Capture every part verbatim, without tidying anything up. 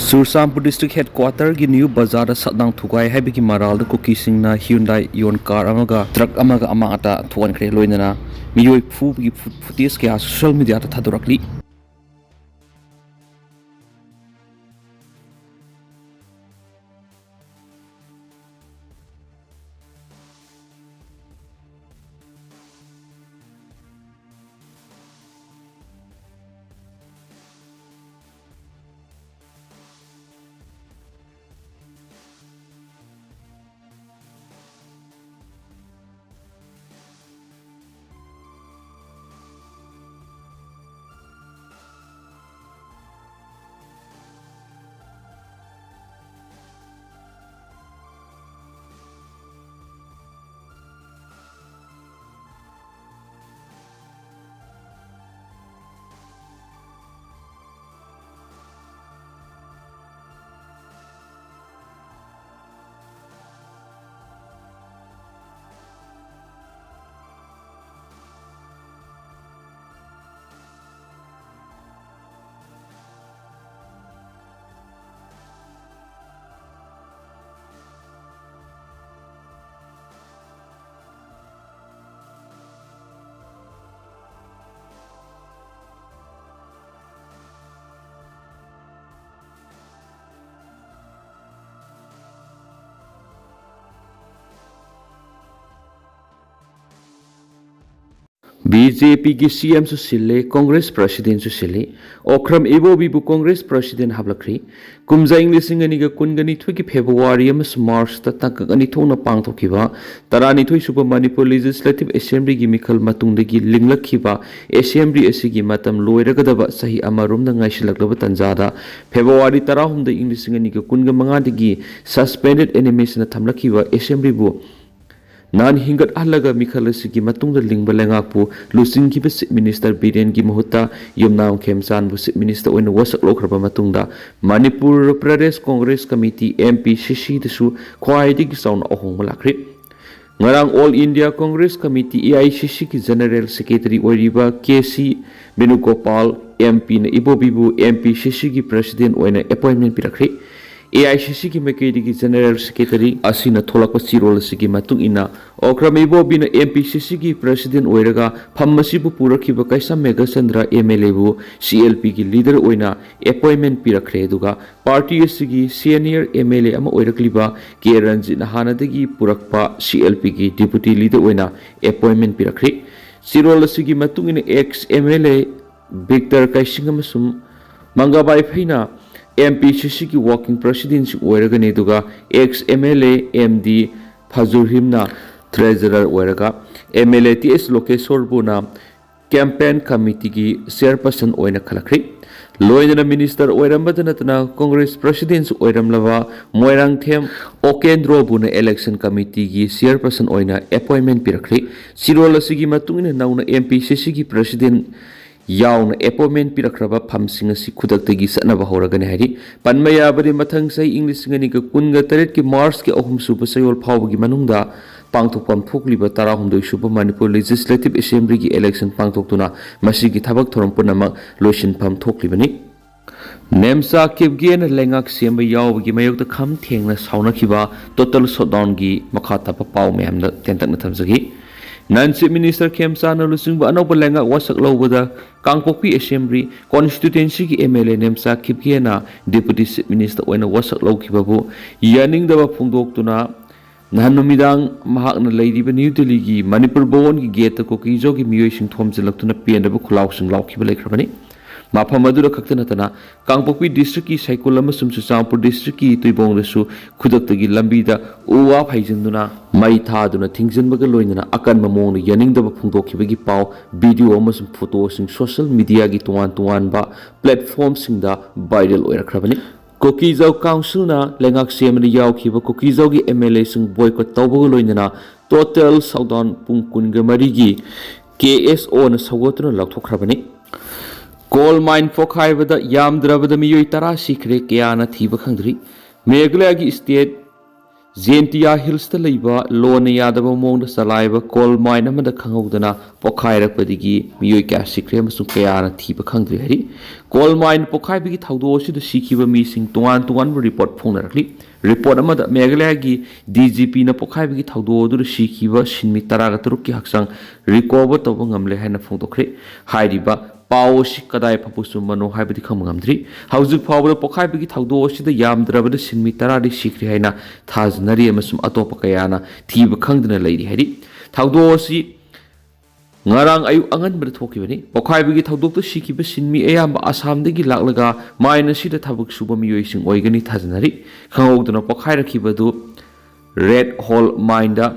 Churachandpur district headquarter ꯒꯤ new ꯕꯖꯥꯔꯗ ꯁꯠꯗꯥꯡ ꯊꯨꯒꯥꯏ ꯍꯥꯏꯕꯒꯤ ꯃꯔꯥꯜꯗ ꯀꯨꯀꯤꯁꯤꯡꯅ Hyundai Ion car ꯑꯃꯒ truck ꯑꯃꯒ ꯑꯃꯥꯡ ꯑꯇꯥ ꯊꯣꯛꯍꯟꯈ꯭ꯔꯦ, ꯂꯣꯏꯅꯅ ꯃꯤꯑꯣꯏ ꯐꯨꯕꯒꯤ ꯐꯨ-, footage ꯀꯌꯥ social media ꯗ ꯊꯥꯗꯣꯔꯛꯂꯤ꯫ B J P ꯒꯤ C M ꯁꯨ ꯁꯤꯜꯂꯦ, Congress President ꯁꯨ ꯁꯤꯜꯂꯤ꯫ Okram ꯏꯕꯣꯕꯤꯕꯨ Congress President ꯍꯥꯞꯂꯛꯈ꯭ꯔꯤ꯫ ꯀꯨꯝꯖꯥ ꯏꯪ ꯂꯤꯁꯤꯡ ꯑꯅꯤꯒ ꯀꯨꯟꯒ ꯅꯤꯊꯣꯏꯒꯤ February ꯑꯃꯁꯨꯡ March ꯇ ꯇꯥꯡꯀꯛ ꯑꯅꯤ ꯊꯣꯛꯅ ꯄꯥꯡꯊꯣꯛꯈꯤꯕ ꯇꯔꯥꯅꯤꯊꯣꯏ ꯁꯨꯕ Manipur Legislative Assembly ꯒꯤ ꯃꯤꯈꯜ ꯃꯇꯨꯡꯗꯒꯤ ꯂꯤꯡꯂꯛꯈꯤꯕ Assembly ꯑꯁꯤꯒꯤ ꯃꯇꯝ ꯂꯣꯏꯔꯒꯗꯕ ꯆꯍꯤ ꯑꯃꯔꯣꯝꯗ ꯉꯥꯏꯁꯤꯜꯂꯛꯂꯕ ꯇꯥꯟꯖꯥꯗ February ꯇꯔꯥꯍꯨꯝꯗꯣꯏ ꯏꯪ ꯂꯤꯁꯤꯡ ꯑꯅꯤꯒ ꯀꯨꯟꯒ ꯃꯉꯥꯗꯒꯤ suspended animation ꯗ ꯊꯝꯂꯛꯈꯤꯕ Assembly ꯕꯨ ꯅꯍꯥꯟ ꯍꯤꯡꯒꯠꯍꯜꯂꯒ ꯃꯤꯈꯜ ꯑꯁꯤꯒꯤ ꯃꯇꯨꯡꯗ ꯂꯤꯡꯕ ꯂꯩꯉꯥꯛꯄꯨ ꯂꯨꯆꯤꯡꯈꯤꯕ Chief Minister ꯕꯤꯔꯦꯟꯒꯤ ꯃꯍꯨꯠꯇ ꯌꯨꯝꯅꯥꯝ ꯈꯦꯝꯆꯥꯟꯕꯨ Chief Minister ꯑꯣꯏꯅ ꯋꯥꯁꯛ ꯂꯧꯈ꯭ꯔꯕ ꯃꯇꯨꯡꯗ Manipur Pradesh Congress committee, M P C C ꯗꯁꯨ ꯈ꯭ꯋꯥꯏꯗꯒꯤ ꯆꯥꯎꯅ ꯑꯍꯣꯡꯕ ꯂꯥꯛꯈ꯭ꯔꯦ꯫ ꯉꯔꯥꯡ All India Congress Committee, A I C C ꯒꯤ General Secretary ꯑꯣꯏꯔꯤꯕ K C ꯕꯦꯅꯨꯒꯣꯄꯥꯜ ꯑꯦꯝ ꯄꯤꯅ ꯏꯕꯣꯕꯤꯕꯨ ꯑꯦꯝ ꯄꯤ ꯁꯤ ꯁꯤꯒꯤ ꯄ꯭ꯔꯁꯤꯗꯦꯟ ꯑꯣꯏꯅ ꯑꯦꯄꯣꯏꯟꯃꯦꯟ ꯄꯤꯔꯛꯈ꯭ꯔꯦ꯫ ꯑꯦ ꯑꯥꯏ ꯁꯤ ꯁꯤꯒꯤ ꯃꯥꯏꯀꯩꯗꯒꯤ ꯖꯦꯅꯦꯔꯦꯜ ꯁꯦꯀ꯭ꯔꯦꯇꯔꯤ ꯑꯁꯤꯅ ꯊꯣꯛꯂꯛꯄ ꯆꯦꯔꯣꯜ ꯑꯁꯤꯒꯤ ꯃꯇꯨꯡ ꯏꯟꯅ, ꯑꯣꯀ꯭ꯔꯝ ꯏꯕꯣꯕꯤꯅ ꯑꯦꯝ ꯄꯤ ꯁꯤ ꯁꯤꯒꯤ ꯄ꯭ꯔꯁꯤꯗꯦꯟ ꯑꯣꯏꯔꯒ ꯐꯝ ꯑꯁꯤꯕꯨ ꯄꯨꯔꯛꯈꯤꯕ ꯀꯩꯁꯥꯝ Meghachandra M L ꯑꯦꯕꯨ C L ꯄꯤꯒꯤ ꯂꯤꯗꯔ ꯑꯣꯏꯅ ꯑꯦꯄꯣꯏꯟꯃꯦꯟ ꯄꯤꯔꯛꯈ꯭ꯔꯦ꯫ ꯑꯗꯨꯒ ꯄꯥꯔꯇꯤ ꯑꯁꯤꯒꯤ ꯁꯦꯅꯤꯌꯔ ꯑꯦꯝ ꯑꯦꯜ ꯑꯦ ꯑꯃ ꯑꯣꯏꯔꯛꯂꯤꯕ ꯀꯦ ꯔꯟꯖꯤꯠꯅ ꯍꯥꯟꯅꯗꯒꯤ ꯄꯨꯔꯛꯄ ꯁꯤ ꯑꯦꯜ ꯄꯤꯒꯤ ꯗꯤꯄꯨꯇꯤ ꯂꯤꯗꯔ ꯑꯣꯏꯅ ꯑꯦꯄꯣꯏꯟꯃꯦꯟ ꯄꯤꯔꯛꯈ꯭ꯔꯦ꯫ ꯆꯦꯔꯣꯜ ꯑꯁꯤꯒꯤ ꯃꯇꯨꯡ ꯏꯟꯅ, ex M L A Victor ꯀꯩꯁꯤꯡ ꯑꯃꯁꯨꯡ ꯃꯪꯒꯥꯕꯥꯏ ꯐꯩꯅ ꯑꯦꯝ ꯄꯤ ꯁꯤ ꯁꯤꯒꯤ ꯋꯥꯔꯀꯤꯡ ꯄ꯭ꯔꯁꯤꯗꯦꯟꯁꯤꯡ ꯑꯣꯏꯔꯒꯅꯤ, ꯑꯗꯨꯒ ex M L A M D ꯐꯖꯨꯔꯍꯤꯝꯅ ꯇ꯭ꯔꯦꯖꯔꯔ ꯑꯣꯏꯔꯒ, M L A T S ꯂꯣꯀꯦꯁꯣꯔꯕꯨꯅ ꯀꯦꯝꯄꯦꯟ ꯀꯃꯤꯇꯤꯒꯤ ꯆꯦꯌꯔꯄꯔꯁꯟ ꯑꯣꯏꯅ ꯈꯜꯂꯛꯈ꯭ꯔꯦ꯫ ꯂꯣꯏꯅꯅ ꯃꯤꯅꯤꯁꯇꯔ ꯑꯣꯏꯔꯝꯕꯗ ꯅꯠꯇꯅ ꯀꯣꯡꯒ꯭ꯔꯦꯁ ꯄ꯭ꯔꯁꯤꯗꯦꯟꯁꯨ ꯑꯣꯏꯔꯝꯂꯕ ꯃꯣꯏꯔꯥꯡꯊꯦꯝ ꯑꯣꯀꯦꯟꯗ꯭ꯔꯣꯕꯨꯅ ꯏꯂꯦꯛꯁꯟ ꯀꯃꯤꯇꯤꯒꯤ ꯆꯦꯌꯔꯄꯔꯁꯟ ꯑꯣꯏꯅ ꯑꯦꯄꯣꯏꯟꯃꯦꯟ ꯄꯤꯔꯛꯈ꯭ꯔꯦ꯫ ꯆꯦꯔꯣꯜ ꯑꯁꯤꯒꯤ ꯃꯇꯨꯡ ꯏꯟꯅ ꯅꯧꯅ ꯑꯦꯝ ꯄꯤ ꯁꯤ ꯁꯤꯒꯤ ꯄ꯭ꯔꯁꯤꯗꯦꯟ ꯌꯥꯎꯅ ꯑꯦꯄꯣꯏꯟꯃꯦꯟ ꯄꯤꯔꯛꯈ꯭ꯔꯕ ꯐꯝꯁꯤꯡ ꯑꯁꯤ ꯈꯨꯗꯛꯇꯒꯤ ꯆꯠꯅꯕ ꯍꯧꯔꯒꯅꯤ ꯍꯥꯏꯔꯤ꯫ ꯄꯟꯕ ꯌꯥꯕꯗꯤ, ꯃꯊꯪ ꯆꯍꯤ ꯏꯪ ꯂꯤꯁꯤꯡ ꯑꯅꯤꯒ ꯀꯨꯟꯒ ꯇꯔꯦꯠꯀꯤ ꯃꯥꯔꯆꯀꯤ ꯑꯍꯨꯝ ꯁꯨꯕ ꯆꯌꯣꯜ ꯐꯥꯎꯕꯒꯤ ꯃꯅꯨꯡꯗ ꯄꯥꯡꯊꯣꯛꯐꯝ ꯊꯣꯛꯂꯤꯕ ꯇꯔꯥꯍꯨꯝꯗꯣꯏ ꯁꯨꯕ ꯃꯅꯤꯄꯨꯔ ꯂꯦꯖꯤꯁꯂꯦꯇꯤꯚ ꯑꯦꯁꯦꯝꯕ꯭ꯂꯤꯒꯤ ꯏꯂꯦꯛꯁꯟ ꯄꯥꯡꯊꯣꯛꯇꯨꯅ ꯃꯁꯤꯒꯤ ꯊꯕꯛ ꯊꯧꯔꯝ ꯄꯨꯝꯅꯃꯛ ꯂꯣꯏꯁꯤꯟꯐꯝ ꯊꯣꯛꯂꯤꯕꯅꯤ꯫ ꯅꯦꯝꯆꯥ ꯀꯤꯞꯒꯦꯅ ꯂꯩꯉꯥꯛ ꯁꯦꯝꯕ ꯌꯥꯎꯕꯒꯤ ꯃꯥꯌꯣꯛꯇ ꯈꯝ ꯊꯦꯡꯅ ꯁꯥꯎꯅꯈꯤꯕ ꯇꯣꯇꯦꯜ ꯁꯣꯠꯗꯥꯎꯟꯒꯤ ꯃꯈꯥ ꯇꯥꯕ ꯄꯥꯎ ꯃꯌꯥꯝꯗ ꯇꯦꯟꯇꯛꯅ ꯊꯝꯖꯒꯦ꯫ ꯅꯟ ꯆꯤꯐ ꯃꯤꯅꯤꯁꯇꯔ ꯈꯦꯝꯆꯥꯟꯅ ꯂꯨꯆꯤꯡꯕ ꯑꯅꯧꯕ ꯂꯩꯉꯥꯛ ꯋꯥꯁꯛ ꯂꯧꯕꯗ ꯀꯥꯡꯄꯣꯛꯄꯤ ꯑꯦꯁꯦꯝꯕ꯭ꯂꯤ ꯀꯣꯟꯁꯇꯤꯇ꯭ꯋꯦꯟꯁꯤꯒꯤ ꯑꯦꯝ ꯑꯦꯜ ꯑꯦ ꯅꯦꯝꯆꯥ ꯀꯤꯞꯒꯦꯅ ꯗꯦꯄꯨꯇꯤ ꯆꯤꯐ ꯃꯤꯅꯤꯁꯇꯔ ꯑꯣꯏꯅ ꯋꯥꯁꯛ ꯂꯧꯈꯤꯕꯕꯨ ꯌꯥꯅꯤꯡꯗꯕ ꯐꯣꯡꯗꯣꯛꯇꯨꯅ ꯅꯍꯥꯟ ꯅꯨꯃꯤꯗꯥꯡ ꯃꯍꯥꯛꯅ ꯂꯩꯔꯤꯕ ꯅ꯭ꯌꯨ ꯗꯤꯜꯂꯤꯒꯤ ꯃꯅꯤꯄꯨꯔ ꯚꯋꯟꯒꯤ ꯒꯦꯠꯇ ꯀꯨꯀꯤꯖꯥꯎꯒꯤ ꯃꯤꯑꯣꯏꯁꯤꯡ ꯊꯣꯝꯖꯤꯜꯂꯛꯇꯨꯅ ꯄꯦꯟꯗꯕ ꯈꯨꯜꯂꯥꯎꯁꯤꯡ ꯂꯥꯎꯈꯤꯕ ꯂꯩꯈ꯭ꯔꯕꯅꯤ꯫ ꯃꯐꯝ ꯑꯗꯨꯗ ꯈꯛꯇ ꯅꯠꯇꯅ ꯀꯥꯡꯄꯣꯛꯄꯤ ꯗꯤꯁꯇ꯭ꯔꯤꯛꯀꯤ ꯁꯥꯏꯀꯨꯜ ꯑꯃꯁꯨꯡ ꯆꯨꯔꯆꯥꯟꯄꯨꯔ ꯗꯤꯁꯇ꯭ꯔꯤꯛꯀꯤ ꯇꯨꯏꯕꯣꯡꯗꯁꯨ ꯈꯨꯗꯛꯇꯒꯤ ꯂꯝꯕꯤꯗ ꯎ ꯋꯥ ꯐꯩꯖꯤꯟꯗꯨꯅ ꯃꯩ ꯊꯥꯗꯨꯅ ꯊꯤꯡꯖꯤꯟꯕꯒ ꯂꯣꯏꯅꯅ ꯑꯀꯟꯕ ꯃꯑꯣꯡꯗ ꯌꯥꯅꯤꯡꯗꯕ ꯐꯣꯡꯗꯣꯛꯈꯤꯕꯒꯤ ꯄꯥꯎ, ꯚꯤꯗꯤꯑꯣ ꯑꯃꯁꯨꯡ ꯐꯣꯇꯣꯁꯤꯡ ꯁꯣꯁꯤꯌꯦꯜ ꯃꯤꯗꯤꯌꯥꯒꯤ ꯇꯣꯉꯥꯟ ꯇꯣꯉꯥꯟꯕ ꯄ꯭ꯂꯦꯠꯐꯣꯝꯁꯤꯡꯗ ꯚꯥꯏꯔꯦꯜ ꯑꯣꯏꯔꯛꯈ꯭ꯔꯕꯅꯤ꯫ ꯀꯨꯀꯤꯖꯥꯎ ꯀꯥꯎꯟꯁꯤꯜꯅ ꯂꯩꯉꯥꯛ ꯁꯦꯝꯕꯗ ꯌꯥꯎꯈꯤꯕ ꯀꯨꯀꯤꯖꯥꯎꯒꯤ ꯑꯦꯝ ꯑꯦꯜ ꯑꯦꯁꯤꯡ ꯕꯣꯏꯀꯣꯠ ꯇꯧꯕꯒ ꯂꯣꯏꯅꯅ ꯇꯣꯇꯦꯜ ꯁꯣꯠꯗꯥꯎꯟ ꯄꯨꯡ ꯀꯨꯟꯒ ꯃꯔꯤꯒꯤ ꯀꯦ ꯑꯦꯁ ꯑꯣꯅ ꯁꯧꯒꯠꯇꯨꯅ ꯂꯧꯊꯣꯛꯈ꯭ꯔꯕꯅꯤ꯫ ꯀꯣꯜ ꯃꯥꯏꯟ ꯄꯣꯈꯥꯏꯕꯗ ꯌꯥꯝꯗ꯭ꯔꯕꯗ ꯃꯤꯑꯣꯏ ꯇꯔꯥ ꯁꯤꯈ꯭ꯔꯦ, ꯀꯌꯥꯅ ꯊꯤꯕ ꯈꯪꯗ꯭ꯔꯤ꯫ ꯃꯦꯘꯥꯂꯌꯥꯒꯤ ꯁ꯭ꯇꯦꯠ ꯖꯦꯟꯇꯤꯌꯥ ꯍꯤꯜꯁꯇ ꯂꯩꯕ ꯂꯣꯅ ꯌꯥꯗꯕ ꯃꯑꯣꯡꯗ ꯆꯂꯥꯏꯕ ꯀꯣꯜ ꯃꯥꯏꯟ ꯑꯃꯗ ꯈꯪꯍꯧꯗꯅ ꯄꯣꯈꯥꯏꯔꯛꯄꯗꯒꯤ ꯃꯤꯑꯣꯏ ꯀꯌꯥ ꯁꯤꯈ꯭ꯔꯦ ꯑꯃꯁꯨꯡ ꯀꯌꯥꯅ ꯊꯤꯕ ꯈꯪꯗ꯭ꯔꯤ ꯍꯥꯏꯔꯤ꯫ ꯀꯣꯜ ꯃꯥꯏꯟ ꯄꯣꯈꯥꯏꯕꯒꯤ ꯊꯧꯗꯣꯛ ꯑꯁꯤꯗ ꯁꯤꯈꯤꯕ ꯃꯤꯁꯤꯡ ꯇꯣꯉꯥꯟ ꯇꯣꯉꯥꯟꯕ ꯔꯤꯄꯣꯔꯠ ꯐꯣꯡꯅꯔꯛꯂꯤ꯫ ꯔꯤꯄꯣꯔꯠ ꯑꯃꯗ ꯃꯦꯘꯥꯂꯌꯥꯒꯤ ꯗꯤ ꯖꯤ ꯄꯤꯅ ꯄꯣꯈꯥꯏꯕꯒꯤ ꯊꯧꯗꯣꯛ ꯑꯗꯨꯗ ꯁꯤꯈꯤꯕ ꯁꯤꯟꯃꯤ ꯇꯔꯥꯒ ꯇꯔꯨꯛꯀꯤ ꯍꯛꯆꯥꯡ ꯔꯤꯀꯣꯚꯔ ꯇꯧꯕ ꯉꯝꯂꯦ ꯍꯥꯏꯅ ꯐꯣꯡꯗꯣꯛꯈ꯭ꯔꯦ꯫ ꯍꯥꯏꯔꯤꯕ ꯄꯥꯎ ꯑꯁꯤ ꯀꯗꯥꯏ ꯐꯥꯎꯕ ꯆꯨꯝꯕꯅꯣ ꯍꯥꯏꯕꯗꯤ ꯈꯪꯕ ꯉꯝꯗ꯭ꯔꯤ꯫ ꯍꯧꯖꯤꯛ ꯐꯥꯎꯕꯗ ꯄꯣꯈꯥꯏꯕꯒꯤ ꯊꯧꯗꯣꯛ ꯑꯁꯤꯗ ꯌꯥꯝꯗ꯭ꯔꯕꯗ ꯁꯤꯟꯃꯤ ꯇꯔꯥꯗꯤ ꯁꯤꯈ꯭ꯔꯦ ꯍꯥꯏꯅ ꯊꯥꯖꯅꯔꯤ ꯑꯃꯁꯨꯡ ꯑꯇꯣꯞꯄ ꯀꯌꯥꯅ ꯊꯤꯕ ꯈꯪꯗꯅ ꯂꯩꯔꯤ ꯍꯥꯏꯔꯤ꯫ ꯊꯧꯗꯣꯛ ꯑꯁꯤ ꯉꯔꯥꯡ ꯑꯌꯨꯛ ꯑꯉꯟꯕꯗ ꯊꯣꯛꯈꯤꯕꯅꯤ꯫ ꯄꯣꯈꯥꯏꯕꯒꯤ ꯊꯧꯗꯣꯛꯇ ꯁꯤꯈꯤꯕ ꯁꯤꯟꯃꯤ ꯑꯌꯥꯝꯕ ꯑꯁꯥꯝꯗꯒꯤ ꯂꯥꯛꯂꯒ ꯃꯥꯏꯟ ꯑꯁꯤꯗ ꯊꯕꯛ ꯁꯨꯕ ꯃꯤꯑꯣꯏꯁꯤꯡ ꯑꯣꯏꯒꯅꯤ ꯊꯥꯖꯅꯔꯤ꯫ ꯈꯪꯍꯧꯗꯅ ꯄꯣꯈꯥꯏꯔꯛꯈꯤꯕ ꯑꯗꯨ ꯔꯦꯗ ꯍꯣꯜ ꯃꯥꯏꯟꯗ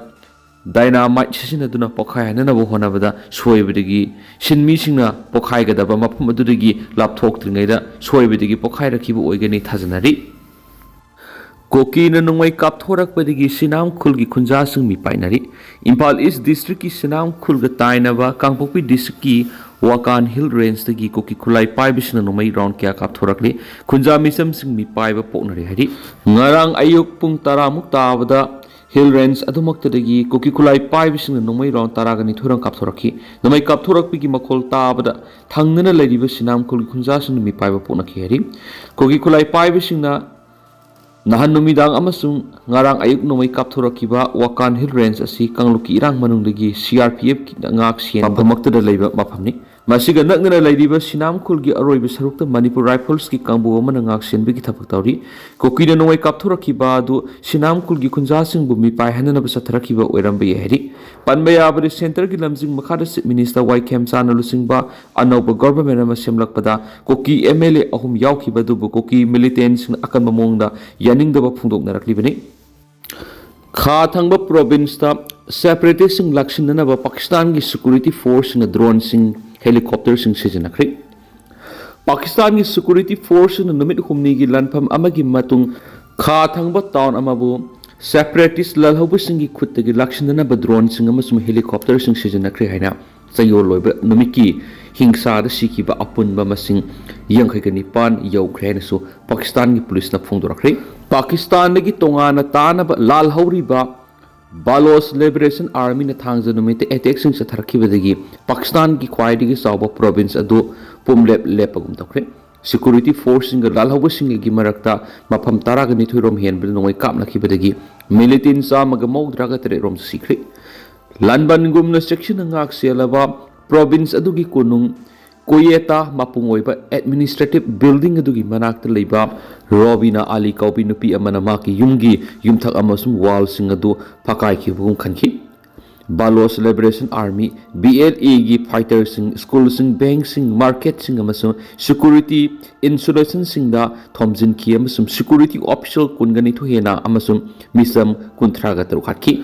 ꯗꯥꯏꯅꯥꯃꯥꯏꯠ ꯁꯤꯖꯤꯟꯅꯗꯨꯅ ꯄꯣꯈꯥꯏꯍꯟꯅꯅꯕ ꯍꯣꯠꯅꯕꯗ ꯁꯣꯏꯕꯗꯒꯤ ꯁꯤꯟꯃꯤꯁꯤꯡꯅ ꯄꯣꯈꯥꯏꯒꯗꯕ ꯃꯐꯝ ꯑꯗꯨꯗꯒꯤ ꯂꯥꯞꯊꯣꯛꯇ꯭ꯔꯤꯉꯩꯗ ꯁꯣꯏꯕꯗꯒꯤ ꯄꯣꯈꯥꯏꯔꯛꯈꯤꯕ ꯑꯣꯏꯒꯅꯤ ꯊꯥꯖꯅꯔꯤ꯫ ꯀꯨꯀꯤꯅ ꯅꯣꯡꯃꯩ ꯀꯥꯞꯊꯣꯔꯛꯄꯗꯒꯤ ꯁꯤꯅꯥꯝ ꯈꯨꯜꯒꯤ ꯈꯨꯟꯖꯥꯁꯤꯡ ꯃꯤꯄꯥꯏꯅꯔꯤ꯫ ꯏꯝꯐꯥꯜ ꯏꯁ ꯗꯤꯁꯇ꯭ꯔꯤꯛꯀꯤ ꯁꯤꯅꯥꯝ ꯈꯨꯜꯒ ꯇꯥꯏꯅꯕ ꯀꯥꯡꯄꯣꯛꯄꯤ ꯗꯤꯁꯇ꯭ꯔꯤꯛꯀꯤ ꯋꯥꯀꯥꯟ ꯍꯤꯜ ꯔꯦꯟꯖꯇꯒꯤ ꯀꯨꯀꯤ ꯈꯨꯠꯂꯥꯏ ꯄꯥꯏꯕꯁꯤꯡꯅ ꯅꯣꯡꯃꯩ ꯔꯥꯎꯟ ꯀꯌꯥ ꯀꯥꯞꯊꯣꯔꯛꯂꯤ꯫ ꯈꯨꯟꯖꯥ ꯃꯤꯆꯝꯁꯤꯡ ꯃꯤꯄꯥꯏꯕ ꯄꯣꯛꯅꯔꯦ ꯍꯥꯏꯔꯤ꯫ ꯉꯔꯥꯡ ꯑꯌꯨꯛ ꯄꯨꯡ ꯇꯔꯥꯃꯨꯛ ꯇꯥꯕꯗ ꯍꯤꯜ ꯔꯦꯟꯖ ꯑꯗꯨꯃꯛꯇꯗꯒꯤ ꯀꯨꯀꯤ ꯈꯨꯠꯂꯥꯏ ꯄꯥꯏꯕꯁꯤꯡꯅ ꯅꯣꯡꯃꯩ ꯔꯥꯎꯟ ꯇꯔꯥꯒ ꯅꯤꯊꯣꯏ ꯔꯥꯎꯟ ꯀꯥꯞꯊꯣꯔꯛꯈꯤ꯫ ꯅꯣꯡꯃꯩ ꯀꯥꯞꯊꯣꯔꯛꯄꯒꯤ ꯃꯈꯣꯜ ꯇꯥꯕꯗ ꯊꯪꯅꯅ ꯂꯩꯔꯤꯕ ꯁꯤꯅꯥꯝ ꯈꯨꯜꯒꯤ ꯈꯨꯟꯖꯥꯁꯤꯡꯅ ꯃꯤꯄꯥꯏꯕ ꯄꯣꯛꯅꯈꯤ ꯍꯥꯏꯔꯤ꯫ ꯀꯨꯀꯤ ꯈꯨꯠꯂꯥꯏ ꯄꯥꯏꯕꯁꯤꯡꯅ ꯅꯍꯥꯟ ꯅꯨꯃꯤꯗꯥꯡ ꯑꯃꯁꯨꯡ ꯉꯔꯥꯡ ꯑꯌꯨꯛ ꯅꯣꯡꯃꯩ ꯀꯥꯞꯊꯣꯔꯛꯈꯤꯕ ꯋꯥꯀꯥꯟ ꯍꯤꯜ ꯔꯦꯟꯖ ꯑꯁꯤ ꯀꯥꯡꯂꯨꯞꯀꯤ ꯏꯔꯥꯡ ꯃꯅꯨꯡꯗꯒꯤ ꯁꯤ ꯑꯥꯔ ꯄꯤ ꯑꯦꯐꯀꯤ ꯉꯥꯛ ꯁꯦꯟꯕ ꯃꯐꯝꯃꯛꯇꯗ ꯂꯩꯕ ꯃꯐꯝꯅꯤ꯫ ꯃꯁꯤꯒ ꯅꯛꯅꯅ ꯂꯩꯔꯤꯕ ꯁꯤꯅꯥꯝ ꯈꯨꯜꯒꯤ ꯑꯔꯣꯏꯕ ꯁꯔꯨꯛꯇ ꯃꯅꯤꯄꯨꯔ ꯔꯥꯏꯐꯜꯁꯀꯤ ꯀꯥꯡꯕꯨ ꯑꯃꯅ ꯉꯥꯛ ꯁꯦꯟꯕꯒꯤ ꯊꯕꯛ ꯇꯧꯔꯤ꯫ ꯀꯨꯀꯤꯅ ꯅꯣꯡꯃꯩ ꯀꯥꯞꯊꯣꯔꯛꯈꯤꯕ ꯑꯗꯨ ꯁꯤꯅꯥꯝ ꯈꯨꯜꯒꯤ ꯈꯨꯟꯖꯥꯁꯤꯡꯕꯨ ꯃꯤꯄꯥꯏꯍꯟꯅꯅꯕ ꯆꯠꯊꯔꯛꯈꯤꯕ ꯑꯣꯏꯔꯝꯕ ꯌꯥꯏ ꯍꯥꯏꯔꯤ꯫ ꯄꯟꯕ ꯌꯥꯕꯗꯤ, ꯁꯦꯟꯇꯔꯒꯤ ꯂꯝꯖꯤꯡ ꯃꯈꯥꯗ ꯆꯤꯐ ꯃꯤꯅꯤꯁꯇꯔ ꯋꯥꯏ ꯈꯦꯝꯆꯥꯟꯅ ꯂꯨꯆꯤꯡꯕ ꯑꯅꯧꯕ ꯒꯣꯚꯔꯟꯃꯦꯟꯠ ꯑꯃ ꯁꯦꯝꯂꯛꯄꯗ ꯀꯨꯀꯤ ꯑꯦꯝ ꯑꯦꯜ ꯑꯦ ꯑꯍꯨꯝ ꯌꯥꯎꯈꯤꯕ ꯑꯗꯨꯕꯨ ꯀꯨꯀꯤ ꯃꯤꯂꯤꯇꯦꯟꯠꯁꯤꯡꯅ ꯑꯀꯟꯕ ꯃꯑꯣꯡꯗ ꯌꯥꯅꯤꯡꯗꯕ ꯐꯣꯡꯗꯣꯛꯅꯔꯛꯂꯤꯕꯅꯤ꯫ ꯈꯥ ꯊꯪꯕ ꯄ꯭ꯔꯣꯚꯤꯟꯁꯇ ꯁꯦꯄꯔꯦꯇꯤꯁꯁꯤꯡ ꯂꯥꯛꯁꯤꯟꯅꯅꯕ ꯄꯥꯀꯤꯁꯇꯥꯟꯒꯤ ꯁꯦꯀ꯭ꯌꯨꯔꯤꯇꯤ ꯐꯣꯔꯁꯁꯤꯡꯅ ꯗ꯭ꯔꯣꯟꯁꯤꯡ, ꯍꯦꯂꯤꯀꯣꯞꯇꯔꯁꯤꯡ ꯁꯤꯖꯤꯟꯅꯈ꯭ꯔꯦ꯫ ꯄꯥꯀꯤꯁꯇꯥꯟꯒꯤ ꯁꯦꯀ꯭ꯌꯨꯔꯤꯇꯤ ꯐꯣꯔꯁꯁꯤꯡꯅ ꯅꯨꯃꯤꯠ ꯍꯨꯝꯅꯤꯒꯤ ꯂꯥꯟꯐꯝ ꯑꯃꯒꯤ ꯃꯇꯨꯡ ꯈꯥ ꯊꯪꯕ ꯇꯥꯎꯟ ꯑꯃꯕꯨ ꯁꯦꯄꯔꯦꯇꯤꯁ ꯂꯥꯜꯍꯧꯕꯁꯤꯡꯒꯤ ꯈꯨꯠꯇꯒꯤ ꯂꯥꯛꯁꯤꯟꯅꯅꯕ ꯗ꯭ꯔꯣꯟꯁꯤꯡ ꯑꯃꯁꯨꯡ ꯍꯦꯂꯤꯀꯣꯞꯇꯔꯁꯤꯡ ꯁꯤꯖꯤꯟꯅꯈ꯭ꯔꯦ ꯍꯥꯏꯅ ꯆꯌꯣꯜ ꯂꯣꯏꯕ ꯅꯨꯃꯤꯠꯀꯤ ꯍꯤꯡꯁꯥꯗ ꯁꯤꯈꯤꯕ ꯑꯄꯨꯟꯕ ꯃꯁꯤꯡ ꯌꯥꯡꯈꯩꯒ ꯅꯤꯄꯥꯟ ꯌꯧꯈ꯭ꯔꯦ ꯍꯥꯏꯅꯁꯨ ꯄꯥꯀꯤꯁꯇꯥꯟꯒꯤ ꯄꯨꯂꯤꯁꯅ ꯐꯣꯡꯗꯣꯔꯛꯈ꯭ꯔꯦ꯫ ꯄꯥꯀꯤꯁꯇꯥꯟꯗꯒꯤ ꯇꯣꯉꯥꯟꯅ ꯇꯥꯅꯕ ꯂꯥꯜꯍꯧꯔꯤꯕ ꯕꯥꯂꯣꯆ ꯂꯤꯕꯔꯦꯁꯟ ꯑꯥꯔꯃꯤꯅ ꯊꯥꯡꯖ ꯅꯨꯃꯤꯠꯇ ꯑꯦꯇꯦꯛꯁꯤꯡ ꯆꯠꯊꯔꯛꯈꯤꯕꯗꯒꯤ ꯄꯥꯀꯤꯁꯇꯥꯟꯒꯤ ꯈ꯭ꯋꯥꯏꯗꯒꯤ ꯆꯥꯎꯕ ꯄ꯭ꯔꯣꯚꯤꯟꯁ ꯑꯗꯨ ꯄꯨꯝꯂꯦꯞ ꯂꯦꯞꯄꯒꯨꯝ ꯇꯧꯈ꯭ꯔꯦ꯫ ꯁꯦꯀ꯭ꯌꯨꯔꯤꯇꯤ ꯐꯣꯔꯁꯁꯤꯡꯒ ꯂꯥꯜꯍꯧꯕꯁꯤꯡꯒꯤ ꯃꯔꯛꯇ ꯃꯐꯝ ꯇꯔꯥꯒ ꯅꯤꯊꯣꯏ ꯔꯣꯝ ꯍꯦꯟꯕꯗ ꯅꯣꯡꯃꯩ ꯀꯥꯞꯅꯈꯤꯕꯗꯒꯤ ꯃꯤꯂꯤꯇꯦꯟ ꯆꯥꯝꯃꯒ ꯃꯧꯗ꯭ꯔꯥꯒ ꯇꯔꯦꯠ ꯔꯣꯝ ꯁꯤꯈ꯭ꯔꯦ꯫ ꯂꯥꯟꯕꯟꯒꯨꯝꯅ ꯆꯦꯛꯁꯤꯟꯅ ꯉꯥꯛ ꯁꯦꯜꯂꯕ ꯄ꯭ꯔꯣꯚꯤꯟꯁ ꯑꯗꯨꯒꯤ ꯀꯣꯅꯨꯡ ꯀꯣꯌꯦꯇꯥ ꯃꯄꯨꯡ ꯑꯣꯏꯕ ꯑꯦꯗꯃꯤꯅꯤꯁꯇ꯭ꯔꯦꯇꯤꯚ ꯕꯤꯜꯗꯤꯡ ꯑꯗꯨꯒꯤ ꯃꯅꯥꯛꯇ ꯂꯩꯕ ꯔꯣꯕꯤꯅꯥ ꯑꯂꯤ ꯀꯧꯕꯤ ꯅꯨꯄꯤ ꯑꯃꯅ ꯃꯍꯥꯛꯀꯤ ꯌꯨꯝꯒꯤ ꯌꯨꯝꯊꯛ ꯑꯃꯁꯨꯡ ꯋꯥꯜꯁꯤꯡ ꯑꯗꯨ ꯐꯛꯀꯥꯏꯈꯤꯕꯒꯨꯝ ꯈꯟꯈꯤ꯫ ꯕꯥꯂꯣꯆ ꯂꯤꯕꯔꯦꯁꯟ ꯑꯥꯔꯃꯤ, ꯕꯤ ꯑꯦꯜ ꯑꯦꯒꯤ ꯐꯥꯏꯇꯔꯁꯤꯡ, ꯁ꯭ꯀꯨꯜꯁꯤꯡ, ꯕꯦꯡꯛꯁꯤꯡ, ꯃꯥꯔꯀꯦꯠꯁꯤꯡ ꯑꯃꯁꯨꯡ ꯁꯦꯀ꯭ꯌꯨꯔꯤꯇꯤ ꯏꯟꯁꯨꯂꯦꯁꯟꯁꯤꯡꯗ ꯊꯣꯝꯖꯤꯟꯈꯤ ꯑꯃꯁꯨꯡ ꯁꯦꯀ꯭ꯌꯨꯔꯤꯇꯤ ꯑꯣꯐꯤꯁꯤꯌꯦꯜ ꯀꯨꯟꯒ ꯅꯤꯊꯣꯏ ꯍꯦꯟꯅ ꯑꯃꯁꯨꯡ ꯃꯤꯆꯝ ꯀꯨꯟꯊ꯭ꯔꯥꯒ ꯇꯔꯨꯛ ꯍꯥꯠꯈꯤ꯫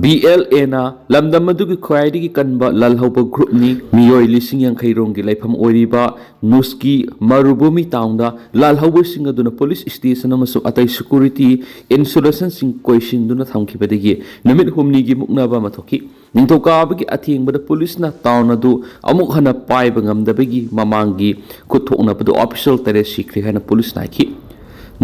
ꯕꯤ ꯑꯦꯜ ꯑꯦꯅ ꯂꯝꯗꯝ ꯑꯗꯨꯒꯤ ꯈ꯭ꯋꯥꯏꯗꯒꯤ ꯀꯟꯕ ꯂꯥꯜꯍꯧꯕ ꯒ꯭ꯔꯨꯞꯅꯤ꯫ ꯃꯤꯑꯣꯏ ꯂꯤꯁꯤꯡ ꯌꯥꯡꯈꯩ ꯔꯣꯝꯒꯤ ꯂꯩꯐꯝ ꯑꯣꯏꯔꯤꯕ ꯅꯨꯁꯀꯤ ꯃꯔꯨꯚꯨꯃꯤ ꯇꯥꯎꯟꯗ ꯂꯥꯜꯍꯧꯕꯁꯤꯡ ꯑꯗꯨꯅ ꯄꯨꯂꯤꯁ ꯁ꯭ꯇꯦꯁꯟ ꯑꯃꯁꯨꯡ ꯑꯇꯩ ꯁꯦꯀ꯭ꯌꯨꯔꯤꯇꯤ ꯏꯟꯁꯨꯂꯦꯁꯟꯁꯤꯡ ꯀꯣꯏꯁꯤꯟꯗꯨꯅ ꯊꯝꯈꯤꯕꯗꯒꯤ ꯅꯨꯃꯤꯠ ꯍꯨꯝꯅꯤꯒꯤ ꯃꯨꯛꯅꯕ ꯑꯃ ꯊꯣꯛꯈꯤ꯫ ꯅꯤꯡꯊꯧꯀꯥꯕꯒꯤ ꯑꯊꯦꯡꯕꯗ ꯄꯨꯂꯤꯁꯅ ꯇꯥꯎꯟ ꯑꯗꯨ ꯑꯃꯨꯛ ꯍꯟꯅ ꯄꯥꯏꯕ ꯉꯝꯗꯕꯒꯤ ꯃꯃꯥꯡꯒꯤ ꯈꯨꯠꯊꯣꯛꯅꯕꯗ ꯑꯣꯐꯤꯁꯤꯌꯦꯜ ꯇꯔꯦꯠ ꯁꯤꯈ꯭ꯔꯦ ꯍꯥꯏꯅ ꯄꯨꯂꯤꯁꯅ ꯍꯥꯏꯈꯤ꯫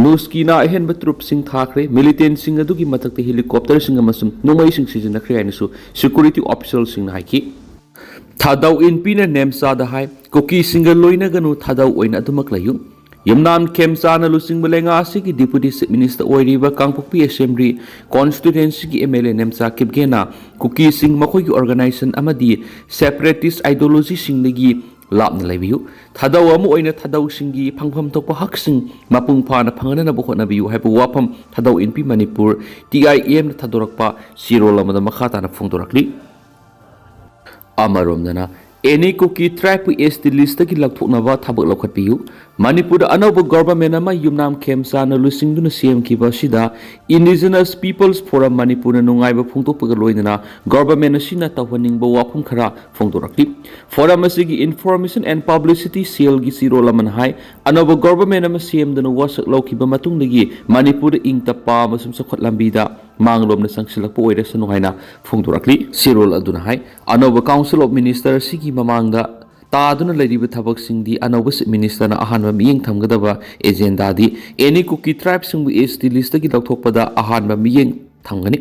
ꯅꯨꯁꯀꯤꯅ ꯑꯍꯦꯟꯕ ꯇ꯭ꯔꯨꯞꯁꯤꯡ ꯊꯥꯈ꯭ꯔꯦ, ꯃꯤꯂꯤꯇꯦꯟꯁꯤꯡ ꯑꯗꯨꯒꯤ ꯃꯊꯛꯇ ꯍꯦꯂꯤꯀꯣꯞꯇꯔꯁꯤꯡ ꯑꯃꯁꯨꯡ ꯅꯣꯡꯃꯩꯁꯤꯡ ꯁꯤꯖꯤꯟꯅꯈ꯭ꯔꯦ ꯍꯥꯏꯅꯁꯨ ꯁꯦꯀ꯭ꯌꯨꯔꯤꯇꯤ ꯑꯣꯐꯤꯁꯤꯌꯦꯜꯁꯤꯡꯅ ꯍꯥꯏꯈꯤ꯫ ꯊꯥꯗꯧ ꯏꯟꯄꯤꯅ ꯅꯦꯝꯆꯥꯗ ꯍꯥꯏ, ꯀꯨꯀꯤꯁꯤꯡꯒ ꯂꯣꯏꯅꯒꯅꯨ, ꯊꯥꯗꯧ ꯑꯣꯏꯅ ꯑꯗꯨꯃꯛ ꯂꯩꯌꯨ꯫ ꯌꯨꯝꯅꯥꯝ ꯈꯦꯝꯆꯥꯅ ꯂꯨꯆꯤꯡꯕ ꯂꯩꯉꯥꯛ ꯑꯁꯤꯒꯤ ꯗꯤꯄꯨꯇꯤ ꯆꯤꯐ ꯃꯤꯅꯤꯁꯇꯔ ꯑꯣꯏꯔꯤꯕ ꯀꯥꯡꯄꯣꯛꯄꯤ ꯑꯦꯁꯦꯝꯕ꯭ꯂꯤ ꯀꯣꯟꯁꯇꯤꯇ꯭ꯋꯦꯟꯁꯤꯒꯤ ꯑꯦꯝ ꯑꯦꯜ ꯑꯦ ꯅꯦꯝꯆꯥ ꯀꯤꯞꯒꯦꯅ ꯀꯨꯀꯤꯁꯤꯡ, ꯃꯈꯣꯏꯒꯤ ꯑꯣꯔꯒꯅꯥꯏꯖꯦꯁꯟ ꯑꯃꯗꯤ ꯁꯦꯄꯔꯦꯇꯤꯁ ꯑꯥꯏꯗꯤꯌꯣꯂꯣꯖꯤꯁꯤꯡꯗꯒꯤ ꯂꯥꯞꯅ ꯂꯩꯕꯤꯌꯨ꯫ ꯊꯥꯗꯧ ꯑꯃ ꯑꯣꯏꯅ ꯊꯥꯗꯧꯁꯤꯡꯒꯤ ꯐꯪꯐꯝ ꯊꯣꯛꯄ ꯍꯛꯁꯤꯡ ꯃꯄꯨꯡ ꯐꯥꯅ ꯐꯪꯍꯟꯅꯕ ꯍꯣꯠꯅꯕꯤꯌꯨ ꯍꯥꯏꯕ ꯋꯥꯐꯝ ꯊꯥꯗꯧ ꯏꯟꯄꯤ ꯃꯅꯤꯄꯨꯔ ꯇꯤ ꯑꯥꯏ ꯑꯦꯝꯅ ꯊꯥꯗꯣꯔꯛꯄ ꯆꯦꯔꯣꯜ ꯑꯃꯗ ꯃꯈꯥ ꯇꯥꯅ ꯐꯣꯡꯗꯣꯔꯛꯂꯤ꯫ ꯑꯃꯔꯣꯝꯗꯅ, ꯑꯦꯅꯤ ꯀꯨꯀꯤ ꯇ꯭ꯔꯥꯏꯕꯄꯨ ꯑꯦꯁ ꯇꯤ ꯂꯤꯁꯇꯒꯤ ꯂꯧꯊꯣꯛꯅꯕ ꯊꯕꯛ ꯂꯧꯈꯠꯄꯤꯌꯨ꯫ ꯃꯅꯤꯄꯨꯔꯗ ꯑꯅꯧꯕ ꯒꯣꯚꯔꯟꯃꯦꯟꯠ ꯑꯃ ꯌꯨꯝꯅꯥꯝ ꯈꯦꯝꯆꯥꯅ ꯂꯨꯆꯤꯡꯗꯨꯅ ꯁꯦꯝꯈꯤꯕ ꯑꯁꯤꯗ Indigenous Peoples Forum ꯃꯅꯤꯄꯨꯔꯅ ꯅꯨꯡꯉꯥꯏꯕ ꯐꯣꯡꯗꯣꯛꯄꯒ ꯂꯣꯏꯅꯅ ꯒꯣꯚꯔꯟꯃꯦꯟꯠ ꯑꯁꯤꯅ ꯇꯧꯍꯟꯅꯤꯡꯕ ꯋꯥꯐꯝ ꯈꯔ ꯐꯣꯡꯗꯣꯔꯛꯂꯤ꯫ ꯐꯣꯔꯝ ꯑꯁꯤꯒꯤ Information and Publicity Cellꯒꯤ ꯆꯦꯔꯣꯜ ꯑꯃꯅ ꯍꯥꯏ, ꯑꯅꯧꯕ ꯒꯣꯚꯔꯟꯃꯦꯟꯠ ꯑꯃ ꯁꯦꯝꯗꯨꯅ ꯋꯥꯁꯛ ꯂꯧꯈꯤꯕ ꯃꯇꯨꯡꯗꯒꯤ ꯃꯅꯤꯄꯨꯔꯗ ꯏꯪ ꯇꯞꯄ ꯑꯃꯁꯨꯡ ꯆꯥꯎꯈꯠ ꯂꯝꯕꯤꯗ ꯃꯥꯡꯂꯣꯝꯅ ꯆꯪꯁꯤꯜꯂꯛꯄ ꯑꯣꯏꯔꯁꯅꯨ ꯍꯥꯏꯅ ꯐꯣꯡꯗꯣꯔꯛꯂꯤ꯫ ꯆꯦꯔꯣꯜ ꯑꯗꯨꯅ ꯍꯥꯏ, ꯑꯅꯧꯕ Council of Minister ꯑꯁꯤꯒꯤ ꯃꯃꯥꯡꯗ ꯇꯥꯗꯨꯅ ꯂꯩꯔꯤꯕ ꯊꯕꯛꯁꯤꯡꯗꯤ ꯑꯅꯧꯕ Chief Minister ꯅ ꯑꯍꯥꯟꯕ ꯃꯤꯠꯌꯦꯡ ꯊꯝꯒꯗꯕ ꯑꯦꯖꯦꯟꯗꯥꯗꯤ ꯑꯦꯅꯤ ꯀꯨꯀꯤ ꯇ꯭ꯔꯥꯏꯕꯁꯤꯡꯕꯨ S T list ꯇꯒꯤ ꯂꯧꯊꯣꯛꯄꯗ ꯑꯍꯥꯟꯕ ꯃꯤꯠꯌꯦꯡ ꯊꯝꯒꯅꯤ꯫